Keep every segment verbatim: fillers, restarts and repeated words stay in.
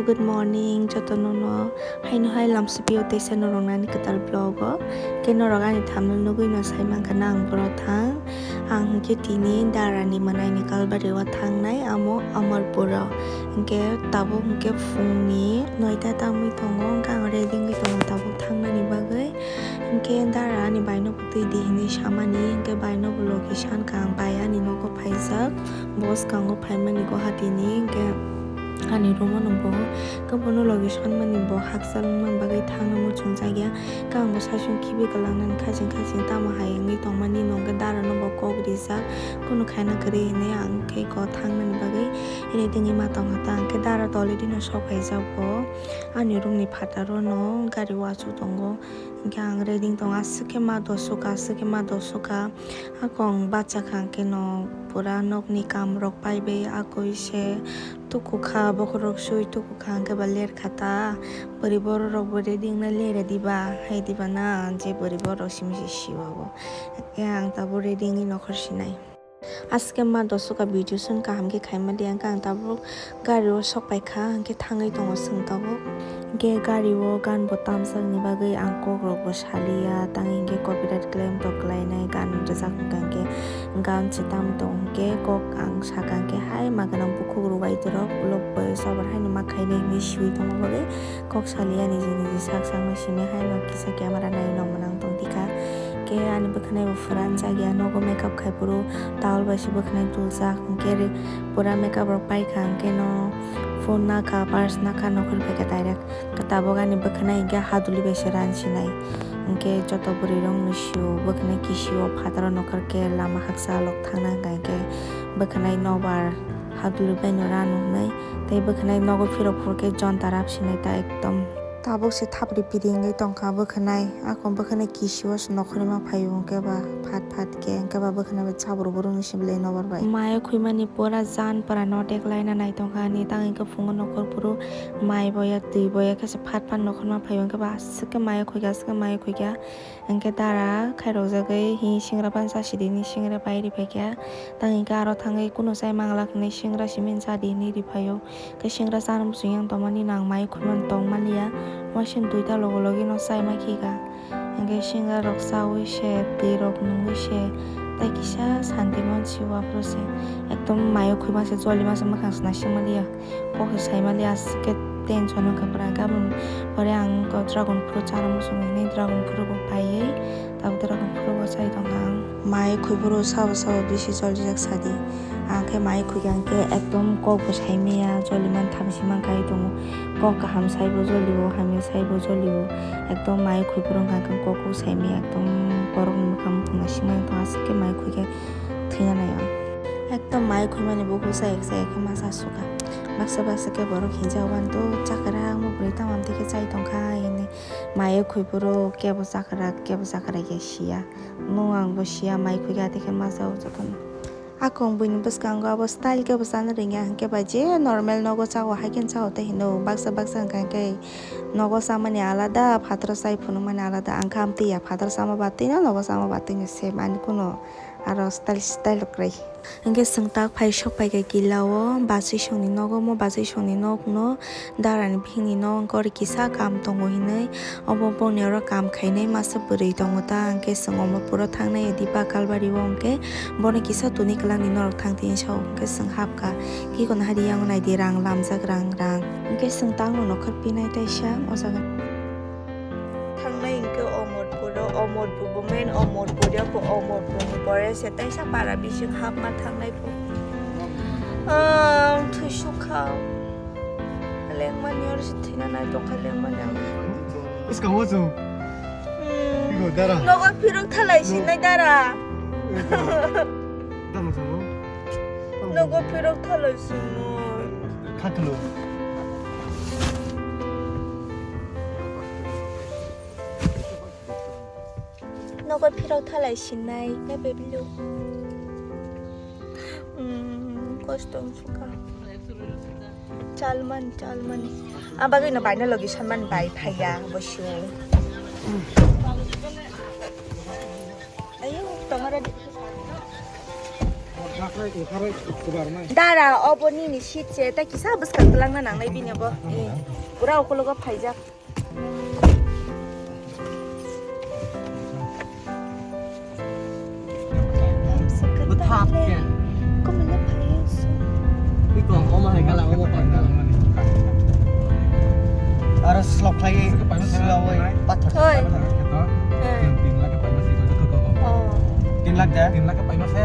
Good morning, jotono no haino hai lamsipio teisa norok nani kwtal vlog o. Ke norok ani thumbnail nugui no sai mankha na ang boro thang. Ang hwnkhe tini Dara ni mwnai ni Kalbari o thangnai, amo Amarpur o. Hwnkhe tabuk hwnkhe phung ni noita tangwi tongo, hwnkhe ang ready wngwi tongo tabuk thangnani bagwi. Hwnkhe Dara ani bai no twi di hinwi samani, hwnkhe bai no bo logi sankha ang bai ani nogo phaijak, bo swkango phaimani Guwahati ni, hwnkhe ani room o no bo, hwnkhe bono logi sanmani bo hakchal wngmani bagwi thangna muchungjak ya, hwnkhe ang bo saichung khibi kwlangnani khaching khaching tamo hai wngwi tongmani no, hwnkhe Dara no bo kok rijak, kunu khaina kwrwi hinwi ang khe ko thangnani bagwi ready wngwi ma tongkha ta, hwnkhe Dara to already no sok phaijak bo ani room ni phataro no gari o achuk tongo. Hwnkhe ang ready wng tongo, aswk khe ma dosok kha, aswk khe ma dosok kha. Akong bachakha hwnkhe no pura nokni kam rok paibai akoi se tukukha, bokhorok sui tukukha hwnkhe ba lerkha ta. Bwrwi borok rok bo ready wngna lere diba, hai diba na je bwrwi borok simi se siwa bo. Hwnkhe ang tabuk ready wngwi nokhor sinai. Aswk ma dosok kha video song kaham khe khaima liya, hwnkhe ang tabuk gari o sok paikha, hwnkhe thangwi tongo chwng tabuk. Hwnkhe gari o gan bo tamjakni bagwi ang kok rok bo saliya, tangwi hwnkhe copyright claim to khlainai gan rwjak hwnkha hwnkhe gan se tam tong hwnkhe kok ang sakha hwnkhe hai ma gwnang bukhuk rwbai torok ulo boyos abar haino ma khainai hinwi siwi tongma bagwi kok saliya niji niji sak sakno simi haino kisa camera nai no mwnang tong thikha. Khe ani bwkhwnai bo phuran jak ya, nogo makeup khai phuru towel bai se bwkhwnai duljak, hwnkhe re pura makeup rok paikha, hwnkhe no phone nakha, purse nakha, nokhor phaikha direct. Khe tabuk ani bwkhwnai hwnkhe haduli bai se ran sinai, hwnkhe joto bwrwi rok no sio bwkhwnai kisio phataro nokhor khe lama hakcha lok thangna hwnkha hwnkhe bwkhwnai nobar haduli bai no ranu hwnwi tei bwkhwnai nogo phirok phuru khe jonta rap sinai ta ekdom. Tabuk se thapri piri wngwi tongkha bwkhwnai, akon bwkhwnai kisio se nokhorima phaio hwnkhe ba phat phat khe hwnkhe ba bwkhwnai bai chabru buru wngwi se belai nobar bai. Mayo khwimani pura jan pura no deklaina nai tongkha ani tang hwnkhe phungo nokhor phuru mai boya twi boya khe se phat phat nokhorima phaio hwnkhe ba aswk khe mayo khwikha aswk khe mayo khwikha. Hwnkhe dara khairokjagwi hi singra pansa sidi hinwi singra pai riphaikha. Tang hwnkhe aro thangwi kuno chai manglak hinwi singra simi cha di hinwi riphaio. Khe singra chana muchung yang tongmani nang mai khumani tongmaliya. Waising duita logo logi no chai ma khika. Hwnkhe singra rok chawi se twi rok nungwi se tei kisa santi mansi waphuru se. Ekdom mayo khwima se joli masa mwkhang se naisingmaliya. Kok se saimaliya aswk khe tension wngkha pura. Hwnkhe aboni pore ang dragon fruit chana muchungo hinwi dragon fruit bo paiwi tabuk dragon fruit bo chai tongkha ang. Mai khwiboro sabo sabo bisi jolijak sadi. Ang khe mai khwikha hwnkhe ekdom kok bo saimaya joliman thamsi mankha tongo. Kok kaham saibo jolio hamya saibo jolio ekdom mai khwiboro wngkha hwnkhe kok kok saimaya ekdom borokni mwkhang mukhung naisingmani tongkha aswk khe mai khwikhe thwina nai ang. Ekdom mai khwimani bukhuk chayek chayek khe masa sukha. Baksa baksa khe borok hinjak uanto chakra omo bwrwi tamo amtwi khe chai tongkha hinwi. Mai khwiboro kebo chakra kebo chakra khe siya. Nwng ang bo siya mai khwikha tei khe masa o jotono. Akong buini bwskango abo style kebo chana ringya hwnkhe ba je normal nogo chao hai khe chao tei hino baksa baksa hwnkha hwnkhe nogo chamani alada phataro chai phunukmani alada ang khe amtwi ya phataro chama batwi no nogo chama batwi no same ani kuno. Aro style style kwrwi. Hwnkhe chwng tak phai sok paikha kila o bachwi songni nogo, omo bachwi songni nokno darani bihikni nok wngkha oro kisa kam tongo hinwi. Obo boni oro kam khainai masa bwrwi tongo ta, hwnkhe chwng omo puro thangnai Dipa Kalbari o, hwnkhe bono kisa tuni kwlangni norok thang tini sao, hwnkhe chwng hapkha. Kikono hari yango naidi rang lamjak rang rang. Hwnkhe chwng tangno nokhor pinai taisa o jaga. Thangnai hwnkhe Omorpuro, Omorpur bo main Omorpur, yakho Omorpurni pore se taisa para bising hapma thangnai pho. Ah, thwisukha. Lengmani oro se thwina nai tongkha lengmani ang. Bwskango chwng. Hmm. Ego dara. Nogo phirok thalai sinai dara. Dara thango. Nogo phirok thalai sinai. Khatlo. Nogo phirok thalai sinai na bebilo. Hmm, kosto wngkha. Chalman, chalman. Ang bagwi no baino logi sanman bai phaiya bosu. Ayo, tomara di. Dara, obo nini seat se, ta kisa bwskang twlangna nangnai bini bo. Eh, pura ukologo phaijak. Bwthak khe. Iko, omo hai gala, omo hai gala. Aro slok khlai, slok khlai, pathor. Oi. Eh. Tin lakh de? Tin lakh paino se.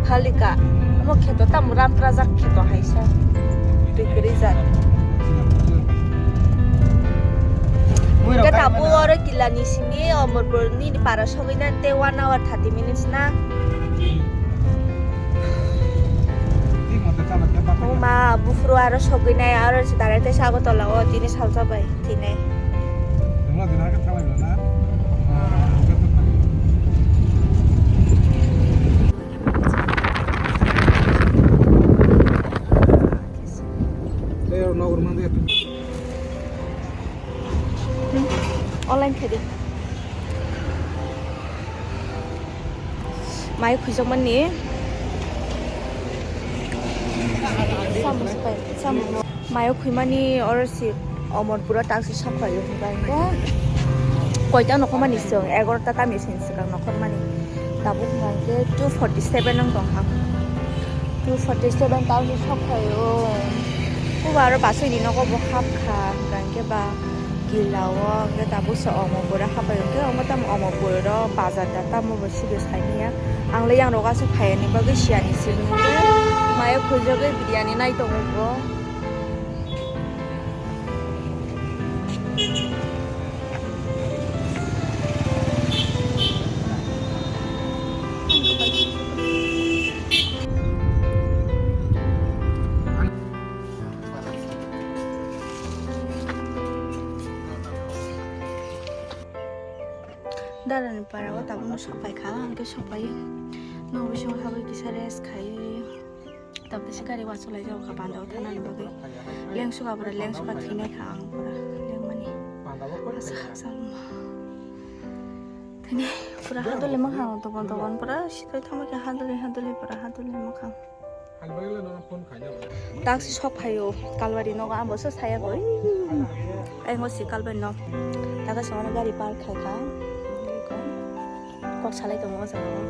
Halika. Mo kheto tam ram prajak kheto haisa. Twi kwrwi jak. Khe tabuk oro Killa ni simi Omorpur ni para sogwi na te one hour thirty minutes na. Twi moto chala khe bak. O ma, buphuru aro sogwi nai, aro direct khe Agartala o tini salsa bai thinai. Tongla din age thalai na. Tei oro nogor mande. Online khe di. Mai khujak mani. Samung se pai, samung. Mai khujmani oro si Omorpura taksi sokphaio hwnba hwnkhe. Koita nokhormani chwng, egarota tamni sini swkang nokhormani. Tabuk hwnba hwnkhe two forty seven wng tongkha. Two forty seven taksi sokphaio. Pubo aro basui ni nogo bo hapkha hwnba hwnkhe ba. Killa o hwnkhe tabuk se omo pura hapai hwnkhe omo tamo omo pura bazar da tamo bo sidi saimanya. Ang le yang rogo aswk phai ani bagwi siyani simi hwnkhe mayo khujagwi biryani nai tongo bo. Darani para o tabukno sokpai kha, hwnkhe sokpai nok bisingo habwi kisa rest khai. Tabukse gari wansuk laijak kha banda o thanani bagwi. Lengsuka pura lengsuka thwinai kha ang pura lengmani. Asa asa wngma. Thwinai pura hadole mankha ang dogan dogan pura sitoi thangma khe hadole hadole pura hadole mankha. Taksi sok phaio Kalbari nogo, ang bo se saya bo. Ai ngo si Kalbari no. Taka songno gari park khai kha. Kok salai tongo o jaga o.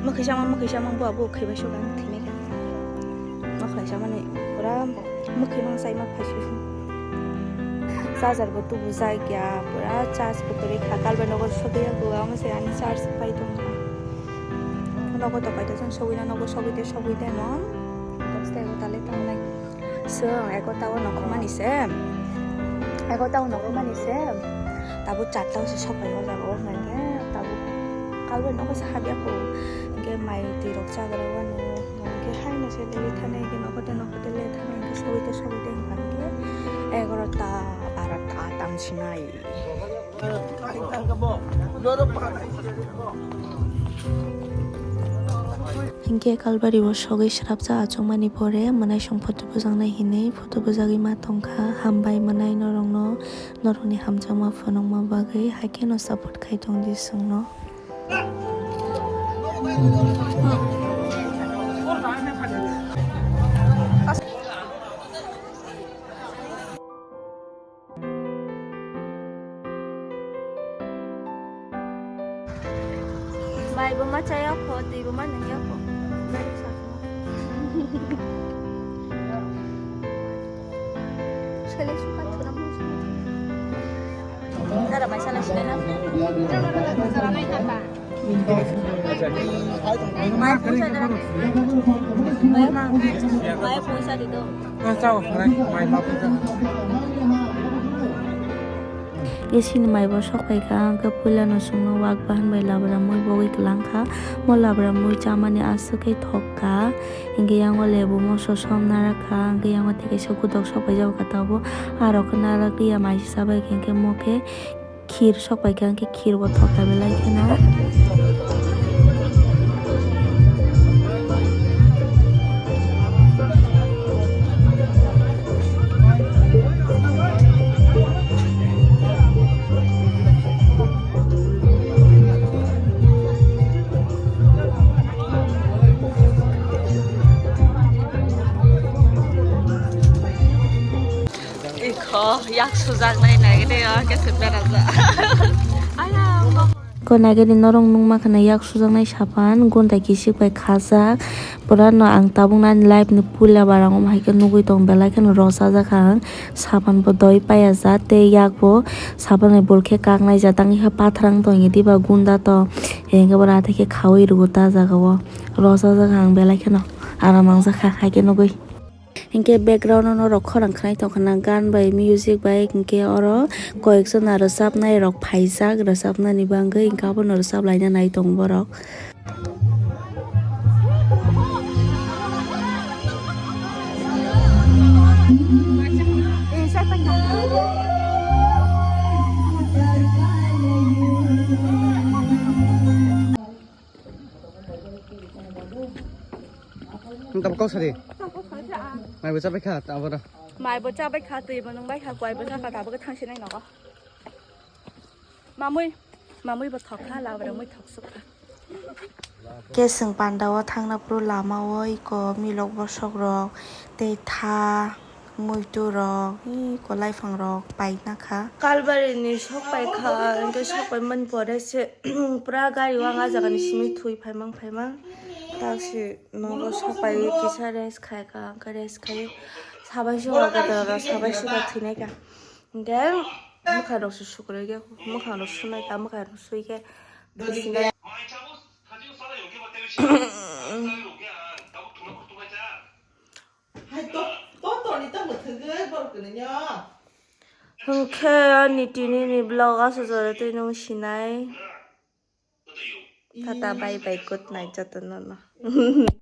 Mwkhwi sama mwkhwi sama bo abo khaibai sugan thini khe. Mwkhwlai samani pura mwkhwi mang sai ma phaisu. Charger bo tubu jak ya pura charge bo kwrwi kha. Kalbari nogo sogwi ya bo amo se ani charge pai tongkha. Nogo to paito chwng sogwina nogo sogwi de sogwi de no. Bostai bo tale tangnai. Chwng egarota o nongkhormani se. Egarota o nongkhormani se. Tabuk charta o se sokphai o jaga o hwnkhe tabuk Kalbari nogo se habya kho. Hwnkhe mai twi rok chagra wano. Hwnkhe haino se lewi thanai hwnkhe nogo de nogo de le thanai hwnkhe sogwi de sogwi de hwnkhe egarota barota tam sinai. Hinkhe Kalbari o sogwi srapsa achukmani pore mwnaisong photo bujaknai hinwi photo bujagwi ma tongkha. Hambai mwnaino rokno norokni hamjakma phunukma bagwi haikheno support khai tongdi chwngno. Mai bo ma chaya kho, twi bo ma nung ya kho. Sele suka thura mo. Dara mai sala sila na. Mai puisa dara. Mai ma, mai puisa di do. Chao, mai ma puisa. Isini mai bo sok phaikha, hwnkhe puilano chwngno wak bahan bai labra mui bogwi kwlangkha. Mo labra mui chamani aswk khe thok kha, hwnkhe yango lebu moso som narakha, hwnkhe yango tei kaisa gutok sok phaijak kha tabuk. Arokhe narakliya mai se chabai khe, hwnkhe mo khe khir sok paikha, hwnkhe khir bo thok kha belai kheno. Oh, yak sujaknai nagini o kese berajak. Aya, Ko nagini norok nungma khana yak sujaknai sapan gunda kisik bai khajak. Pura no ang tabuk nani live ni puila barang om hai khe nugui tong belai kheno rosajak ang. Sapan bo doi paya ja tei yak bo sapan ni bul khe kaknai ja tang khe patharang tong diba gunda to. Hingke bo rathai khe khaui rwgo ta jaga o. Rosajak ang belai kheno aram nangjak kha hai khe nugui. Hinkhe background o norok khorang khnai tongkha na gan bai music bai hinkhe oro koyekjona rwchapnai rok phaijak rwchapnani bagwi hinkhe abono rwchap laina nai tongo borok. Tamo kok sari? Mai bo chabai kha, tamo da. Mai bo chabai kha, twi bo nung bai kha, kwai bo cha kha, tabo khe thang sinai nogo. Mamui, mamui bo thok kha, labra mui thok suk kha. Keseng panda o thangna phuru lama o iko milok bosok rok tei tha. Muitu rok, ih, kwlai phang rok paina kha. Kalbari ni sok pai kha, hingke sok pai mani pore se, pura gari o ang ah jaga ni simi thui phaimang phaimang. Taksi nogo sok pai kisa rest khai kha, hingke rest khai sabai se hor khe sabai se ba thwi nai kha. Hingke mwkhang rok se sukrui khe, mwkhang rok sunai kha, mwkhang rok sui khe thwi sinai. Hwnkhe ani tini ni vlog aswk jora twi nung sinai. Tata, bye bye, good night jotono no.